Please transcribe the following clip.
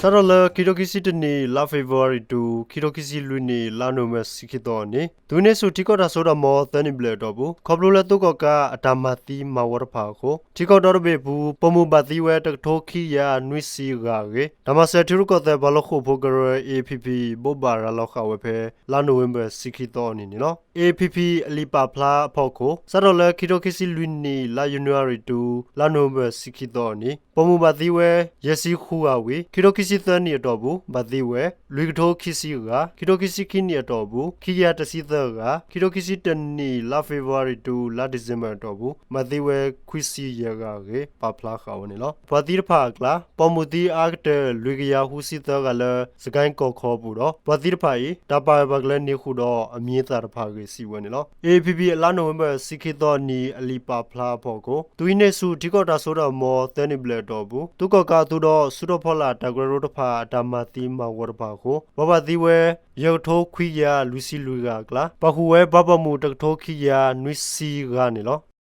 စးထီၣ်လၢခံထိခံဆံတနံၣ် လါ February two, ခံထိခံဆံလွံၢ်နံၣ် လါ November ဆံခံသီအနံၤ, သုးဟံးန့ၢ်ဆူၣ်ထံကီၢ်တၢ်စိတၢ်ကမီၤသၢနံၣ်ဘျဲၣ်အတီၢ်ပူၤ ခီဖျိလၢသုးကီၣ်ကးအတၢ်မၤသံမၤဝီတဖၣ်အဃိ ထံကီၢ်ဒီတဘ့ၣ်အပူၤ ပိာ်မုၣ်ဘၣ်သံဝဲတကထိခံကယၤနွံဆံဂၤအဂ့ၢ် တၢ်မၤစၢၤထံရူၢ်ကီၢ်သဲးပှၤလၢဃိာ်ဖိကရၢ A P P ဘိးဘၣ်ရၤလီၤဃာ်ဝဲဖဲ လါ November ဆံခံသီအနံၤန့ၣ်လီၤ. A P P အလံာ်ပာ်ဖျါအဖီခိၣ် စးထီၣ်လၢခံထိခံဆံလွံၢ်နံၣ် လါ January two, လါ November ဆံခံသီအနံၤ ပိာ်မုၣ်ဘၣ်သံဝဲ ယဲၢ်ဆံဃုဂၤဝံၤ ခံထိခံဆံသၢနံၣ်အတီၢ်ပူၤ ဘၣ်သံဝဲ လွံၢ်ကထိခံဆံဂၤ, ခံထိခံဆံခံနံၣ်အတီၢ်ပူၤ ခံကယၤတဆံသၢဂၤ, ခံထိခံဆံတနံၣ် လါ February two, လါ December အတီၢ်ပူၤ ဘၣ်သံဝဲခွံဆံယဲၢ်ဂၤအဂ့ၢ် ပာ်ဖျါဃာ်ဝဲန့ၣ်လီၤ. ပှၤသံတဖၣ်အကျါ ပိာ်မုၣ်သံအါကတၢၢ် လွံၢ်ကယၤဃုဆံသၢဂၤလၢ စကဲၣ်ကီၢ်ခီအပူၤဒီး ပှၤသံတဖၣ်အံၤ တၢ်ပာ်ဂၢၢ်ပှၤကလဲၤန့ၢ်ဃုာ်ဒီးအမံၤအသၣ်တဖၣ်အဂ့ၢ် စံးဝဲန့ၣ်လီၤ. A P P အလါ November ဆံခံသီအနံၤ အလံာ်ပာ်ဖျါအဖီခိၣ် သုးဟံးန့ၢ်ဆူၣ်ထံကီၢ်တၢ်စိတၢ်ကမီၤသၢနံၣ်ဘျဲၣ်အတီၢ်ပူၤ သုးကီၣ်ကးအသုးဒီး ဆူၣ်ထီၣ်ဖီလာ်တၢ်ကရၢကရိတဖၣ်အတၢ်မၤသံမၤဝီတဖၣ်အဃိ ပှၤဘၣ်သံဝဲ ယဲၢ်ကထိခွံကယၤလွံၢ်ဆံလွံၢ်ဂၤအကျါ ပာ်ဃုာ်ဝဲပှၤပိာ်မုၣ်တကထိခံကယၤနွံဆံဂၤန့ၣ်လီၤ.